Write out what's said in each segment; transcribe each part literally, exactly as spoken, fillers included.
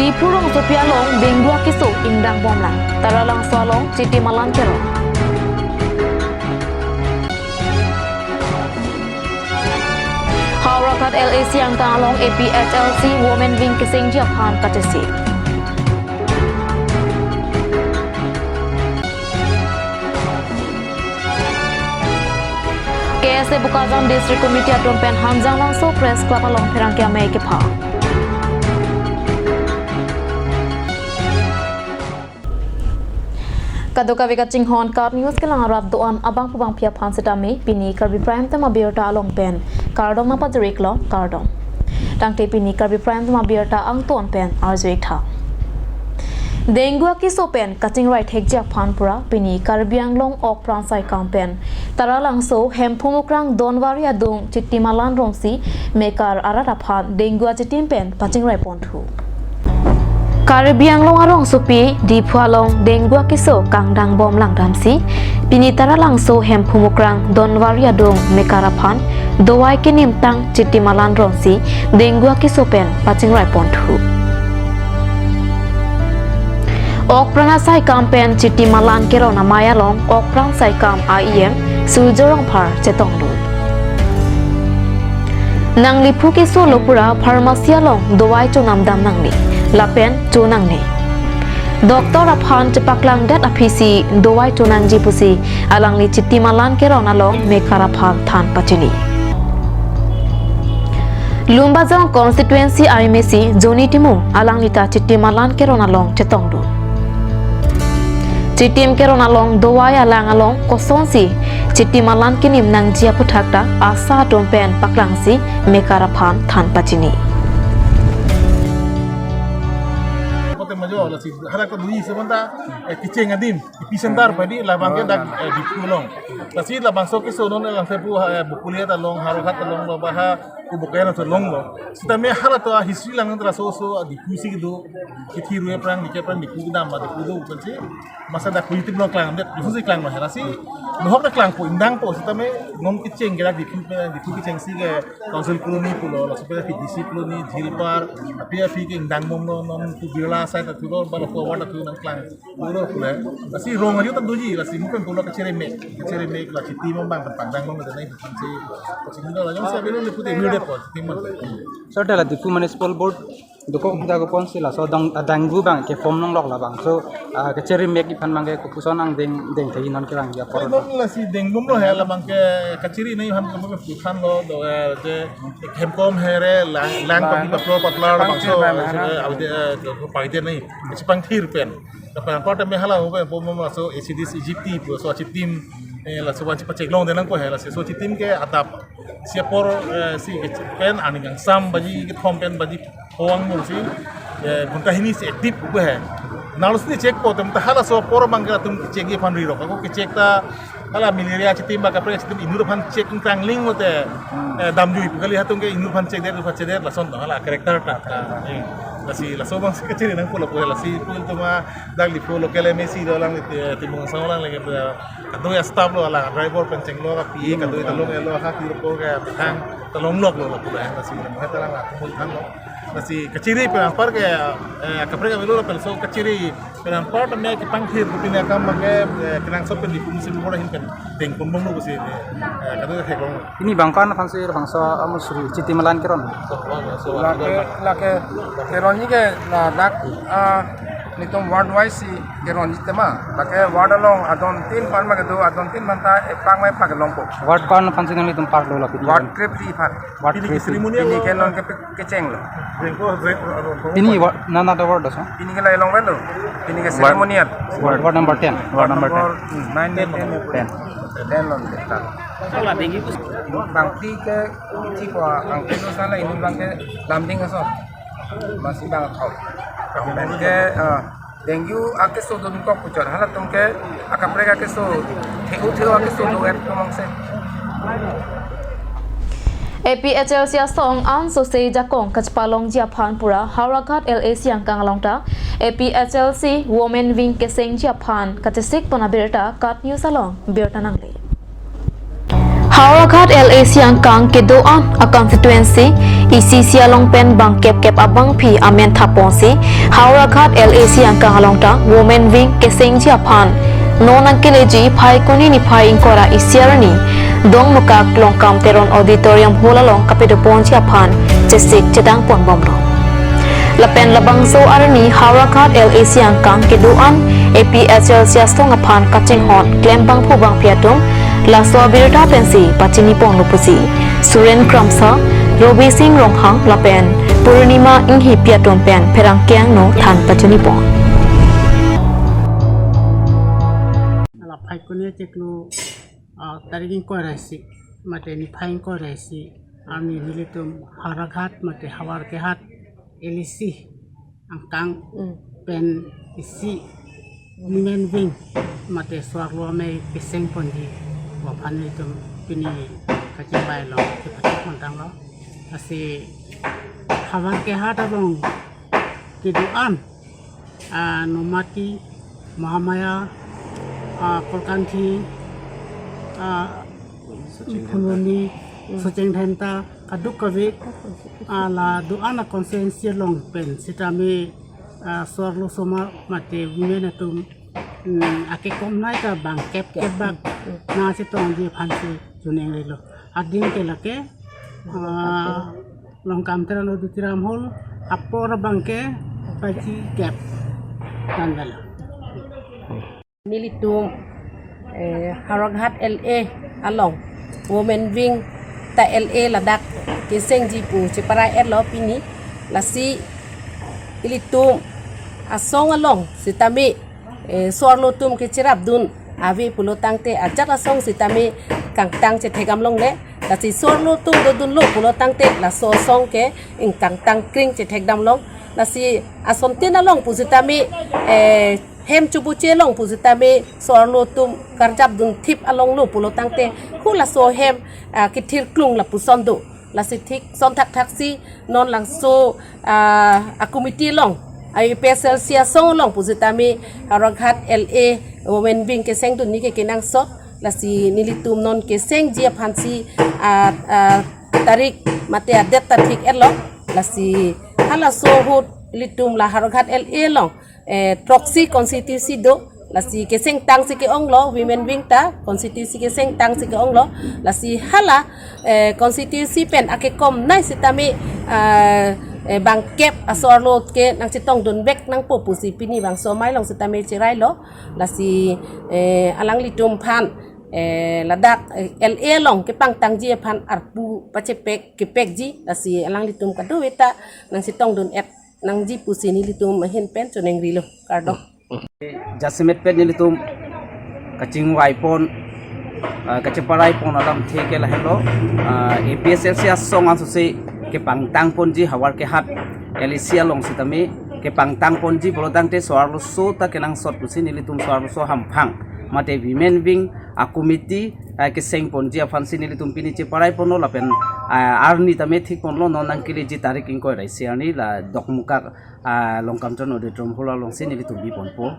Diphu rongsopi along dengue akeso ingdang bomlang. Taralangso along Chiti Malan Keron. Howraghat L A C angkang along A P H L C Women Wing kesengji aphan kachesik. K S A Bokajan District Committee atum pen Hanjanglangso Press Club along pherangke amei kepha. Kadokave kachinghon KAT News kelang arat do-an abangphu bangphi aphan setame pini Karbi Prime Time abirta along pen kardom nangpajir-iklo, kardom. Tangte pini Karbi Prime Time abirta angton pen arju-ik tha. Dengue akeso pen kachingrai thekji aphan pura pini Karbi Anglong Okpran Saikam pen Taralangso, Hemphu Mukrang, Donwari adung Chiti Malan Rongsi mekar arat aphan dengue achitim pen pachingrai ponthu. Karbi Anglong arongsopi Diphu along dengue akeso kangdang bomlang damsi pini Taralangso, Hemphu Mukrang, Donwari adung mekar aphan dovai kenimtang Chiti Malan Rongsi dengue akeso pen pachingrai ponthu. Okpran Saikam pen Chiti Malan Keron amei along Okpran Saikam a E M Surjo Rongphar chetongdun. Nangliphu keso lo pura pharmacy along dovai chonam dam nangne, lapen cho nangne. Doctor aphan chepaklangdet aphisi dovai cho nangji pusi alangli Chiti Malan Keron along mekar aphan than pachini. Lumbajong constituency I M A C Johnny Timung alangli ta Chiti Malan Keron along chetongdun. Chitim Keron along dovai alang along kosonsi Chiti Malan kenim nangji aputhak ta ASHA atum pen paklangsi mekar aphan than pachini. Kote majo lasi hala ko dui sebentar, eh, kecheng adim, epicenter padi labang ke dak, eh, Diphu along. Lasi labangso keso non langse pu, eh, Bokolia ta along, Howraghat ta along, lo baha ku Bokajan ta along lo. Setame hala to history lang tra so so Diphu si do. Kithi rue prang, nike prang Diphu kedam ma Diphu do pensi. Masa dak positive lo klang, det khusus si klang ma lasi. Nohok dak klangpo, ingdangpo, setame non kecheng ke dak Diphu pe, Diphu kecheng si ke Council Colony pulo, laso pen P D C Colony, Jilpar, api api ke ingdang bomlo, non tu Birla side atu lo, balo forward atu nangklang. Pulo pule. Lasi rong ajo ta doji, lasi mungkin pulo kachere me, kachere me, lasi tim bang pangdang bang ta nai pangsi. Lasi muda la jong si abelo le pute muda po, tim bang. So, hala Diphu Municipal Board dokok jago ponsi laso dong, ah, dengue bang ke form nonglok labangso, ah, kachere me aphan bang ke kopuson angdeng deng thei non kevangji apor. Non lasi deng bomlo he labang ke kachere nai ham ke puthan lo do, eh, je hemkom here lang, lang pati patlo patla labangso, eh, awi de, eh, pai de nai. Chepangthir pen. Lapen kota me hala ho pen po mo laso A C D C Egypt pu so achitim, eh, laso vansi pacheklong de nangpo he, laso achitim ke adap si apor, eh, si ke pen aning kangsam baji kethom pen baji ho angbong si, eh, ghonta hini si active pu he. Nalo si check po tem ta halaso apor bang ke atum check ye phan ri rok. Ako ke check ta hala malaria achitim ba kaprek achitim inut aphan check krangling mate, eh, damjui pu kali, hatung ke inut aphan check det, aphan check det lason ta hala character ta. Eh, lasi laso bang si kachere nangpo lapu lasi pu tuma dak Diphu local M A C do lang, eh, Timung Asong lang lagi, eh, kadoi a-staff lo, alang driver pen chenglo, ka P A kadoi ta long elo, ha kiri por ka petang ta longlok lo lapu lasi mo ta lang akumul than lo. Lasi kachere pen anpar ke, eh, kaprek avelo lapen laso kachere pen anpar ta me kepangthir putine akam ke, eh, kenangsot pen Diphu Municipal Board ahin pen deng pon bomlo pusi, eh, kadoi theklong. Pini bang ko-an aphansi labangso amusri Chiti Malan Keron? Lake, lake Keron ni ke ladak, ah, netum ward wise si Keron ni tema. Lake ward along adon tin aphan ma kedo, adon tin aphan ta epak ma epak longpo. Ward ko-an aphansi nanglitum parlo lake? Ward krepri aphan. Ward krepri. Pini ke non ke kecheng lo. Pini ward, nana da ward aso? Pini ke la elong lo. Pini ke ceremonial. Ward, ward number ten. Ward number ten. Hmm, nine, ten, ten. Ten. Ten lo kita. Bangti ke, ti ko angke lo sala ini bang ke lambing aso. Masih bang kau. Bang ke, eh, dengue akeso donkok puchot, halatum ke akaprek akeso, theu theu akeso do et komong se. A P H L C asong an sose jakong kachepalongji aphan pura Howraghat L A C angkang along ta A P H L C Women Wing kesengji aphan kachesik pon abirta KAT News along birta nangle. Howraghat L A C angkang kedo-an a constituency isi isi along pen bang kep kep abangpi amen thapon si Howraghat L A C angkang along ta Women Wing kesengji aphan non nangkeleji Phaikuni niphai ingkoi ra isi arni Dongmukak Longkam Teron Auditorium Hall along kapedoponji aphan chesik chedang ponbomlo. Lapen labangso arni Howraghat L A C angkang kedo-an A P H L C asong aphan kachinghon klem bangphu bangpi atum laso abirta pensi pachiniponlo pusi Suren Kramsa, Robi Singh Ronghang lapen Purnima Inghipi atum pen pherangke angno than pachinipon. Hala Phaikuni chiklo, ah, tarik ingkoi ra isi, mate niphai ingkoi ra isi, arni nelitum Howraghat mate Havarkehat L A C angkang Mm. pen isi Women Wing mate so-arlo amei kesengponji aphan nelitum pini kachingvai along kepachini pontanglo. Lasi Havarkehat along kedo-an, ah, Nomati, Mahamaya, ah, Kolkanthi, ah, Phuloni, Socheng Dhenta, kadokave, ah, la do-an a constituency along pen sitame, ah, so-arlo so ma mate women atum, mm, akekom nei ta bang kep kep bak nangchetongji aphansi choningri lo. Adin ke lake, ah, Longkam Teron Auditorium Hall apor abang ke pachikep dan bela. Nelitum, eh, Howraghat L A along Women Wing ta L A ladak kesengji pu cheparai-etlo pini. Lasi ilitum asong along sitame, eh, so-arlo atum kecherapdun ave pulo tangte ajat asong sitame kangtang chethekdam longle. Lasi so-arlo atum dodunlo pulo tangte laso asong ke ingkangtang kring chethekdam long. Lasi asontin along pusitame, eh, hem chubuche long pusitame so-arlo atum karjapdun thip alonglo pulo tangte hula so hem, ah, kethir klung lapuson do. Lasi thik son thakthak si non labangso, ah, a committee along, A P H L C asong along pusitame Howraghat L A Women Wing kesengdunji ke kenangsot. Lasi nelitum non kesengji aphansi, ah, ah, tarik mate adet ta thik-etlo. Lasi halaso ahut ilitum la Howraghat L A along, eh, throksi constituency do. Lasi kesengtang si ke-onglo, Women Wing ta constituency kesengtang si ke-onglo. Lasi hala, eh, constituency pen akekom nei sitame, ah, eh, bang kep a so-arlo ke nangchetongdun vek nangpo pusi pini bangso amei along sitame cherailo. Lasi, eh, alanglitum aphan, eh, ladak, eh, L A along kepangtangji aphan arpu pachepek kepekji. Lasi alanglitum kadokave ta nangchetongdun-et nangji pusi nelitum ahin pen choningrilo, kardom. Jasemet pen nelitum kachingvaipon, ah, kacheparai pon alamthe ke lahenlo, ah, A P H L C asong ansosi kepangtangponji Howraghat L A C along sitame kepangtangponji pulo tangte so-arlo so ta kenangsot pusi nelitum so-arlo so hamphang mate Women Wing a committee, ah, kesengponji aphansi nelitum pini cheparai ponlo lapen, ah, arni tame thik ponlo, non nangkeleji tarik ingkoi ra isi arni la Dongmukak, ah, Longkam Teron Auditorium Hall alongsi nelitum biponpo.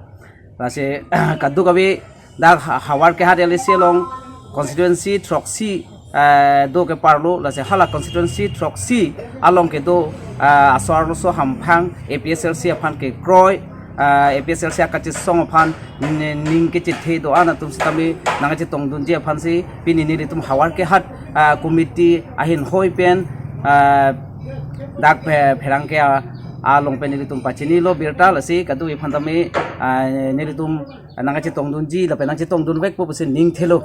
Lasi kadokave dak Ha-, Howraghat L A C along constituency throksi, ah, do keparlo, lasi hala constituency throksi along kedo, ah, so-arlo so hamphang A P H L C aphan kekroi, ah, A P H L C akachesong aphan ni-, ning kechethe do-an atum sitame nangchetongdunji aphansi pini nelitum Howraghat, ah, committee ahin hoi pen, ah, dak phe-, pherangke a-, along pen nelitum pachinilo birta, lasi kadokave aphan tame, ah, nelitum nangchetongdunji lapen nangchetongdun vekpo pusi ning thelo.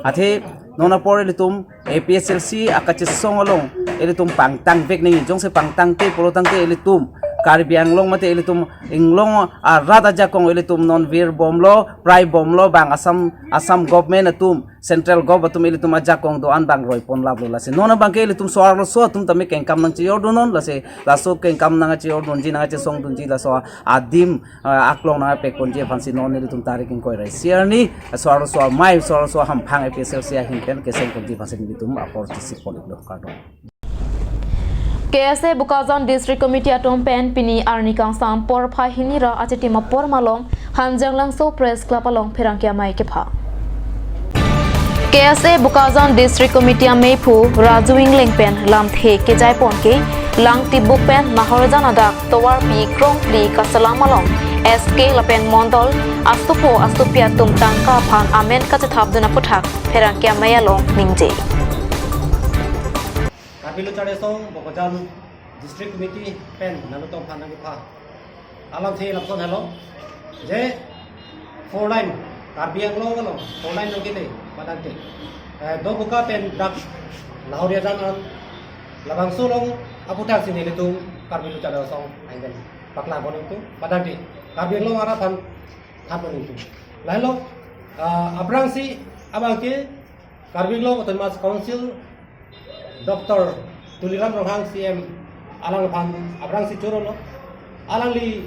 Athe non apor ilitum A P H L C akachesong along ilitum pangtang vek nangji, jongsi pangtangte pulo tangte ilitum Karbi Anglong mate ilitum inglong arat ajakong ilitum non virbomlo, praibomlo, bang Assam, Assam government atum, central gov atum ilitum ajakong do-an bang roiponlaplo. Lasi non abangke ilitum so-arlo so atum tame kengkam nangchejordunnon, lasi laso kengkam nangchejordunji, nangchesongdunji laso adim, ah, aklong nangpekponji aphansi non nelitum tarik ingkoi ra isi arni so-arlo so amei, so-arlo so hamphang A P H L C ahin pen kesengponji aphansi nelitum apor chesik pon-iklo, kardom. K S A Bokajan District Committee atum pen pini arni kangsam porphai hini ra achitim apor malom Hanjanglangso Press Club along pherangke amei kepha. K S A Bokajan District Committee ameiphu Raju Ingleng pen lamthe kejai pon ke Langtibuk pen Nahorjan adak tovarpi krongphli kaselam along S K lapen Mondol asopo asopi atum tangka aphan amen kachethapdun aphuthak pherangke amei along ningje. Karbi Lo Charli Asong Bokajan District Committee pen nanglitum aphan nangkepha alamthe lapuson helo, je four lane, Karbi Anglong along four lane nangkele padangte, eh, Doboka pen dak Nahorjan an, labangso along aphuthak si nelitum Karbi Lo Charli Asong ahin pen paklang pon nangtum padangte, Karbi Anglong arat aphan than pon nangtum. Lahelo, ah, aphrangsi abangke Karbi Anglong Autonomous Council Doctor Tuliram Ronghang C M alangphan aphrangsi choro lo. Alangli,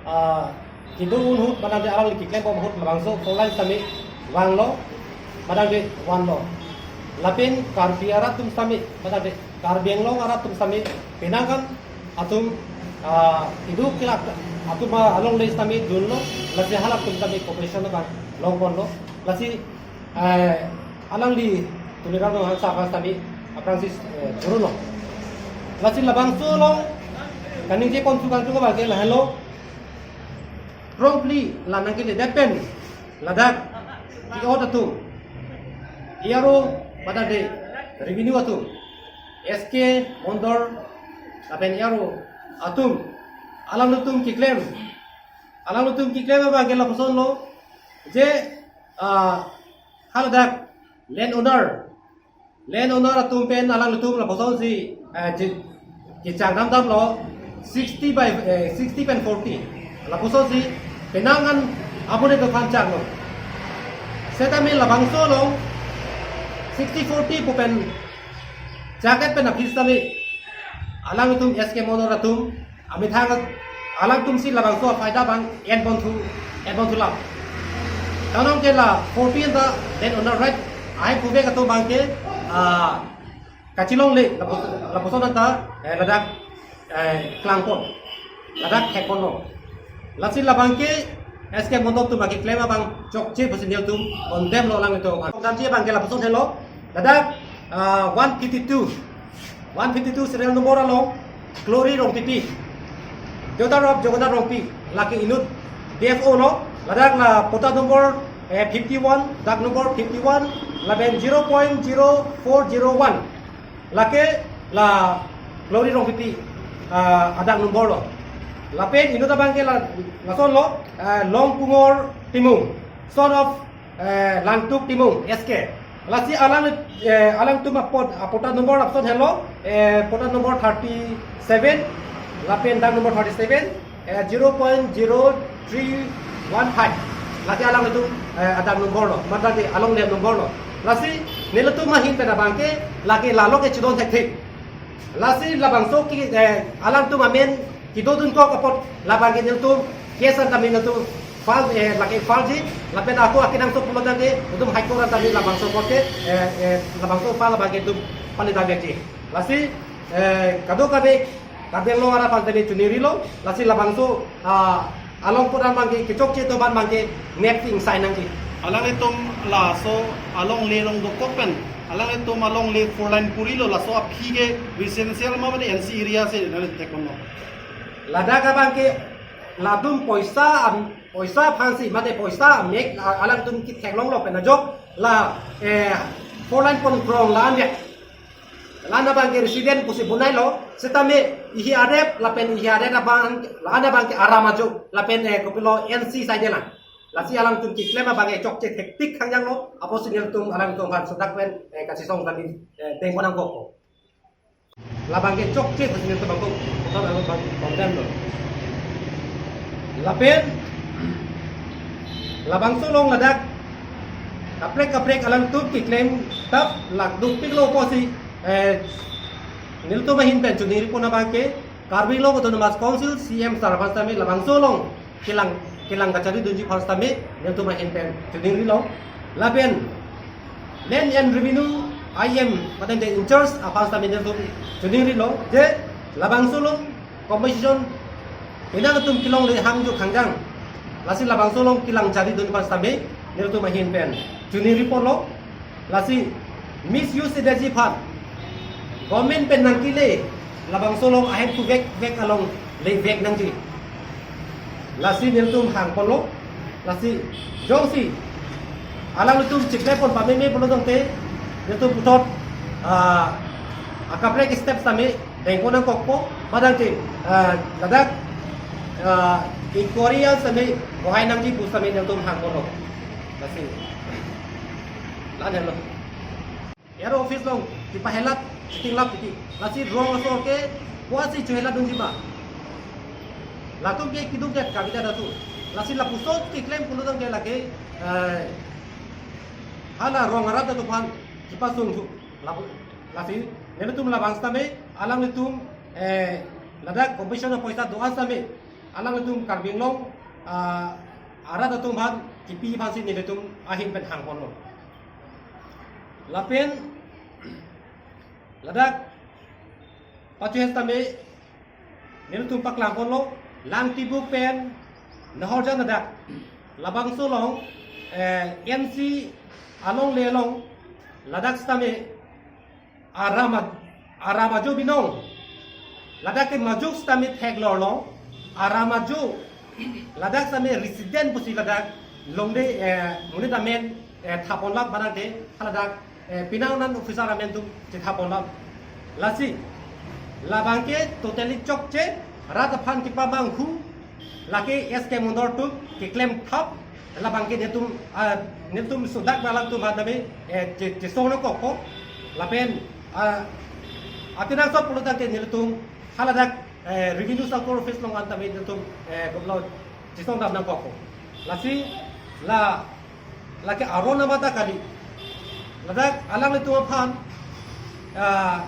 ah, kedo ahut, padangte alangli keklem bom ahut labangso four lane sitame vanglo, padangte vanlo. Lapen Karbi arat atum sitame, padangte Karbi Anglong arat atum sitame penang an atum, ah, kedo kelak atum alongle sitame dunlo, lasi halatum sitame cooperation abang long ponlo, lasi, eh, alangli Tuliram Ronghang sir aphan sitame aphrangsi, eh, choro lo. Lasi labangso along kaningje pon thu kangtung abangke lahelo, krongphli la nangkeledet pen ladak ke-ot atum, A R O, padangte revenue atum, S K, Mondol lapen A R O atum, alanglitum keklem, alanglitum keklem abangke lapuson lo, je, ah, haladak land owner, land owner atum pen alanglitum lapusonsi, eh, je, kechang damdamlo, sixty by, eh, sixty pen forty. Lapusonsi penang an abone dokhan changlo. Setame labangso along sixty forty pu pen jaket pen aphi sitame alangtum S K Mondol atum amethang alangtumsi labangso afaida abang en pon thu, en pon thu lam. Tanong ke la forty ta land owner right ahai puvek atum abangke, ah, kachelongle lapus-, lapuson anta, eh, ladak, eh, klang pon, ladak thek ponlo. Lasi labangke S K Mondol atum akeklem abang chokche pusi nelitum condemn lo alanglitum aphan. Damji abangke lapuson helo, ladak, ah, one fifty-two, one fifty-two serial number along Glory Rongpipi, daughter of Jagannath Rongpi, lake inut D F O lo, ladak la patta number, eh, fifty-one, dag number fifty-one, lapen zero point zero four zero one, lake la Glory Rongpipi, ah, adag number lo. Lapen inut abangke la, lason lo, eh, Longkungor Timung, son of, eh, Langtuk Timung, S K. Lasi alang, eh, alangtum apot, apatta number lapuson helo, eh, patta number thirty-seven, lapen dag number thirty-seven, eh, zero point zero three one five. Lake alanglitum, eh, adag number lo, matlab alongle number lo. Lasi nelitum ahin pen abangke lake lalo ke chedon thekthek. Lasi labangso ke, eh, alangtum amen kedodun kok apot labangke nelitum case an tame nelitum file, eh, lake fileji, lapen ako akenangsot pulo tangte nelitum High Court an tame labangso apot ke, eh, eh, labangso file abangke nelitum pali damvekji. Lasi, eh, kadokave Karbi Anglong arat aphan tame choningrilo, lasi labangso, ah, along pura abangke kechokche atum aphan abangke nep ting sai nangji. Alanglitum laso alongle along dokok pen, alanglitum alongle four lane purilo, laso aphi ke residential ma mane N C area si nang thek ponlo. Ladak abangke latum poisa am-, poisa aphansi, mate poisa amek, a-, alangtum ketheklonglo pen ajok la, eh, four lane pon krong la-an ya. La-an abangke resident pusi bonailo, setame ihi arep lapen ihi arep abang, la-an abangke aram ajo, lapen, eh, kopilo N C side lang. Lasi alangtum keklem abangke chokche thektik khangjanglo, apotsi nelitum alangtum aphan sodak pen, eh, kachesong kami, eh, deng ponang koko. Labangke chokche pusi nelitum abang kok, kok abang kok condemn lo. Lapen labangso along ladak kaprek kaprek alangtum keklem tap lak dukpiklo pusi, eh, nelitum ahin pen choningri pon abangke Karbi Anglong Autonomous Council C M sir aphan tame labangso along kelang, kelang kachari dunji aphan tame nelitum ahin pen choningrilo. Lapen Land and Revenue I M, mate in charge aphan tame nelitum choningrilo, je labangso along compensation penang atum kelongle hangjo khangjang. Lasi labangso along kelang chari dun aphan tame nelitum ahin pen choningri ponlo. Lasi misuse si darji aphan government pen nangkele, labangso along ahem kuvek vek along levek nangji. Lasi nelitum hangponlo, lasi jongsi alanglitum chiklepon pameme pulo tangte, nelitum puthot, ah, akaprek step sitame dengpon nangkokpo, ba tangte, ah, ladak, ah, inquiry an sitame bohai nangji pu sitame nelitum hangponlo. Lasi, la-an henlo. Aro office along, tipa helat, sitting lap titi. Lasi rong asor ke, puasi chohelat dunji ma. Latum ke kiduk det, kabida datu. Lasi lapuson keklem pulo tangte lake, eh, hala rong arat atum aphan, kipasung su. Lapu, lasi, nelitum labang sitame, alanglitum, eh, ladak compensation apoisa do-an sitame, alanglitum Karbi Anglong, ah, arat atum aphan, kipi aphansi nelitum ahin pen hangponlo. Lapen ladak pachohe sitame nelitum paklangponlo, Langtibuk pen Naharjan ladak, labangso along, eh, N C alongle along, ladak sitame aram a-, aram ajo binong. Ladak ke majok sitame theklorlo. Aram ajo. Ladak sitame resident pusi ladak longde, eh, monit amen, eh, thaponlap ba tangte haladak, eh, penang an officer amen atum chethaponlap. Lasi labang ke totally chokche, rat aphan kepamanghu, lake S K Mondor atum keklem thap, labang ke nelitum, ah, nelitum sodak balang atum aphan tame, eh, che-, chesong nangkokpo. Lapen, ah, akenangsot pulo tangte nelitum haladak, eh, Revenue Circle Office along an tame nelitum, eh, goblo chesongdam nangkokpo. Lasi la, lake aron amata kali. Ladak alanglitum aphan, ah,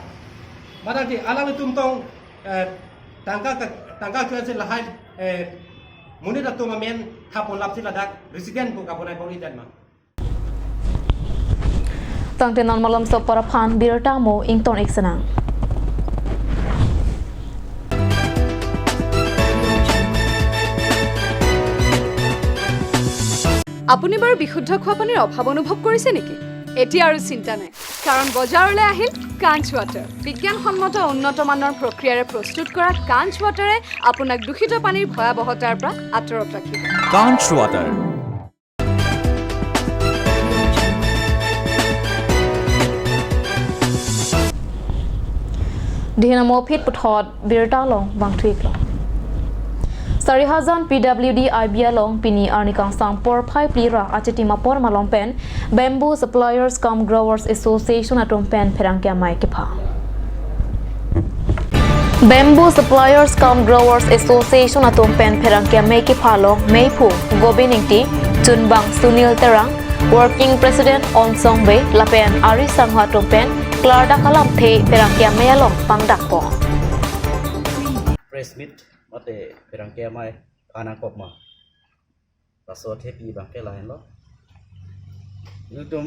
ba tangte alanglitum tong, eh, tangka ke, tangka ke-ensi lahai, eh, monit atum amen thaponlapsi ladak resident pu kabonai bor-i det ma. Tangte non malomso apor aphan birta mo ington ik senang. আপুনি বাৰু বিশুদ্ধ খোৱা পানীৰ অভাৱ অনুভৱ কৰিছে নেকি? এতিয়া আৰু চিন্তা নাই, কাৰণ বজাৰলৈ আহিল কাঞ্চ ৱাটাৰ। বিজ্ঞানসন্মত উন্নত মানৰ প্ৰক্ৰিয়াৰে প্ৰস্তুত কৰা কাঞ্চ ৱাটাৰে আপোনাক দূষিত পানীৰ ভয়াৱহতাৰ পৰা আঁতৰত ৰাখিব। Kanch Water. Dihina mophit puthot birta along vangthuiklo. Sarihajan P W D I B along pini arni kangsam porphai phli ra achitim apor malom pen Bamboo Suppliers cum Growers Association atum pen pherangke amei kepha. Bamboo Suppliers cum Growers Association atum pen pherangke amei kepha along meiphu Gobind Ingti, chunbang Sunil Terang, Working President Onsong Bey lapen ari sangho atum pen klardak alamthe pherangke amei along pangdakpo. Press meet mate pherangke amei kanangkok ma. Laso athepi abang ke lahenlo. Nelitum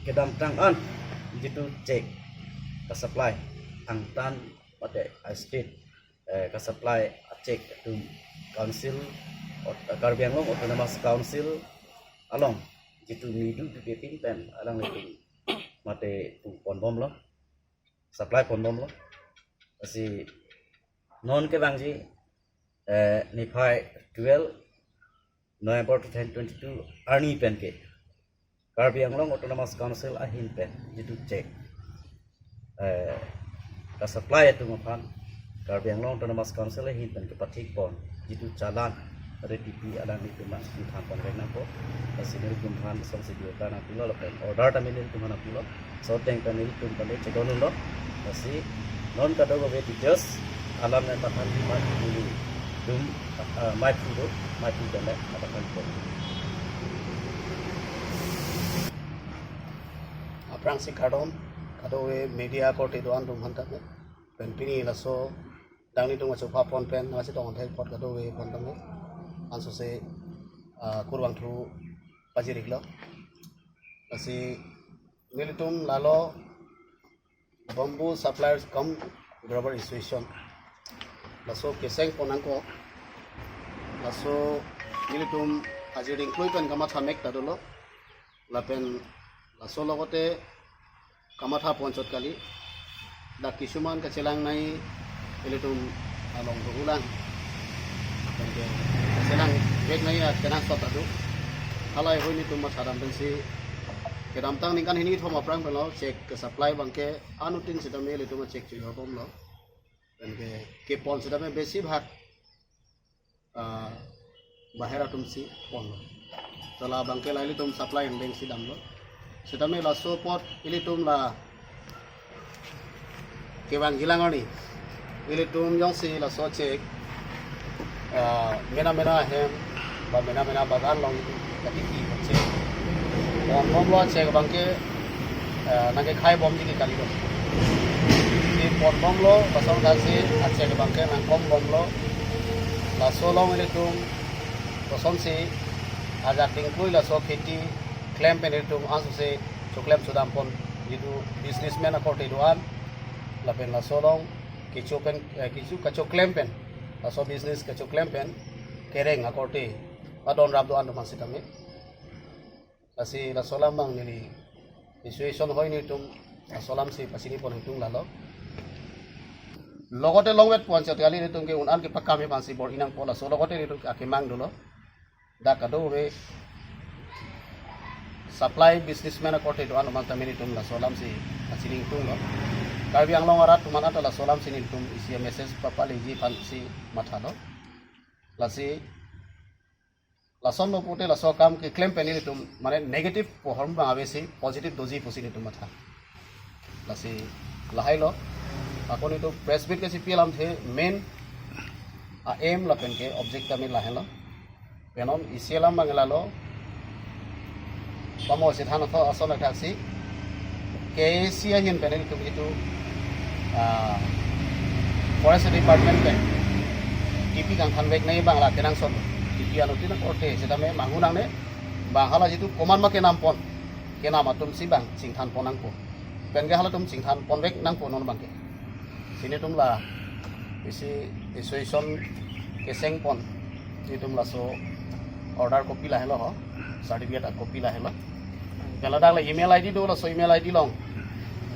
kedamtang an jitu cheque ka-supply angtan mate a-state, eh, ka-supply a-cheque atum council, ot-, Karbi Anglong Autonomous Council along jitu midu duty pin pen alanglitum mate pu ponbomlo, supply ponbomlo. Lasi non kevangji, eh, niphai twelve November two thousand twenty-two arni pen ke Karbi Anglong Autonomous Council ahin pen jitu cheque, eh, ka-supply atum aphan Karbi Anglong Autonomous Council ahin pen kepathik pon jitu challan retipi alanglitum nangthan pon nangpo. Lasi nelitum aphan songsi birta nangpulo lapen order tame nelitum aphan nangpulo. Laso ateng pen nelitum pen chedondunlo. Lasi non kadokave details alam nangpathan di mat nelitum, ah, meiphu do, meiphu pen nangpathan po. Aphrangsi kardom kadokave media korte do-an atum aphan tame. Pen pini laso dang nelitum achupha pon pen nangchetong thai apot kadokave aphan tame. Ansose, ah, kurvangthu pajiriklo. Lasi nelitum lalo Bamboo Suppliers cum Grower Association. Laso keseng pon nangkok. Laso nelitum ajir ingklui pen kamatha mek ta dolo. Lapen Laso logote kamatha ponchot kali. Dak kisuman kachelang nai ilitum along dohulang. Tangte kachelang vek nai akenangsot adu. Halahei hui nelitum mathadam pensi kedamtang ningkan hini thom aphrang penlo cheque ke-supply abangke anutin sitame ilitum cheque chehobomlo. Tangte kepon sitame besi bhag ah, bahera atumsi ponlo. Tola abangke la ilitum supply angdengsi damlo. Sitame laso apot ilitum la kevang hilang arni ilitum jongsi laso cheque, ah, mena mena ahem ba mena mena bagan along katiki cheque ponbomlo, cheque abangke, ah, nangkekhai bomji ke kalilo. Cheque ponbomlo, lason kasi acheque abangke nangkombomlo. Laso along ilitum kosonsi ajak dingklui laso kheti klem pen ilitum ansose choklem chodam pon, jitu businessman akorte do-an lapen laso along kecho pen, eh, kecho kachoklem pen, laso business kachoklem pen kereng akorte adon rap do-an do-an sitame. Lasi laso alam abang neli situation hoi nelitum laso alamsi pachini pon ingtung lalo. Logote longvet ponchot kali, nelitum ke un-an kepakam aphansi bor-i nangpo, laso logote nelitum akemang dolo. Dak kadokave supply businessman akorte do-an do-an tame nelitum laso alamsi pachini ingtunglo. Karbi Anglong arat atum an anta laso alamsi nelitum isi message papaleji aphansi mathalo. Lasi lason lo pute laso akam keklem pen nelitum mane negative pohor abang avesi positive doji pusi nelitum matha. Lasi lahailo. Ako nelitum press meet ke si pi alamthe main a-aim lapen ke object kami lahenlo. Penon isi alam abang lalo. Pamo si than atho ason athaksi K A A C ahin pen nelitum itu, ah, Forest Department pen T P kangthan vek nai abang la kenangsot. T P anutin akorte sitame manghunangne, bang hala jitu komat ma kenam pon, kenam atumsi bang chingthan pon nangpo. Pen ke halatum chingthan pon vek nangpo non abangke. Si nelitum la isi association keseng pon, nelitum laso order copy lahelo ho, certificate a copy lahelo. Pen ladak la email I D do, laso email I D along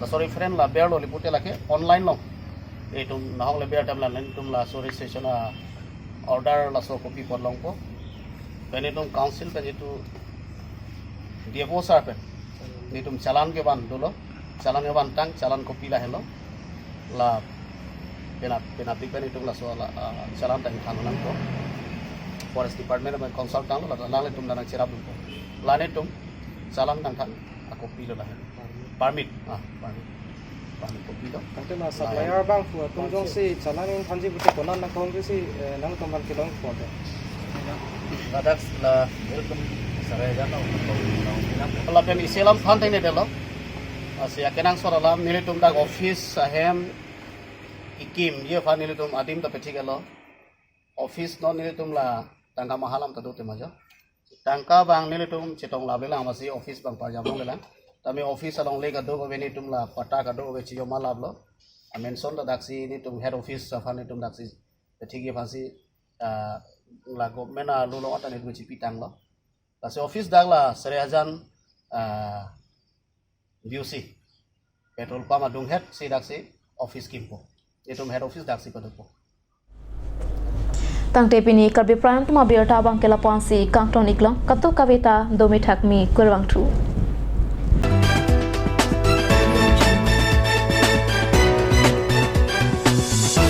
laso reference la berlo, lipute lake online along nelitum nahok le ber tem la nelitum laso registration a order laso copy pon longpo. Pen nelitum council pen jitu D F O sir pen nelitum challan kevan dolo, challan kevantang, challan copy lahenlo. La penap penapik pen nelitum laso la, ah, challan ta ingthan nangpo. Forest Department pen consult tanglo, la nanglitum nangcherap dunpo. La nelitum challan nangthan a copy lo lahen. Permit, ah, permit. Permit copy lo. Tangte la supplier abang pu atum jongsi challan ingthanji pute konat nangkong si, eh, nangtum aphan kelong pon te. Ladak la nelitum sare jana. Lapen isi alam than tengne detlo. Lasi akenangsot alam nelitum dak office ahem kekimji aphan nelitum adim ta pethiklo. Office non nelitum la tangka maha alam ta do tema jo. Tangka abang nelitum chetong laplelang, masi office abang parjam longlelang. Tame office alongle kadokave nelitum la patta kadokave chiyom alaplo. A-mention ta daksi nelitum head office aphan nelitum daksi pethikji aphansi, ah, la government alu along anta nelitum chipitanglo. Lasi office dak la Sarihajan, ah, B O C petrol pump adunghet si daksi office kimpo. Nelitum head office daksi padokpo. Tangte pini Karbi Prime Time abirta abangke lapu-ansi kangton-iklo, kadokave ta dome thakme kurvangthu.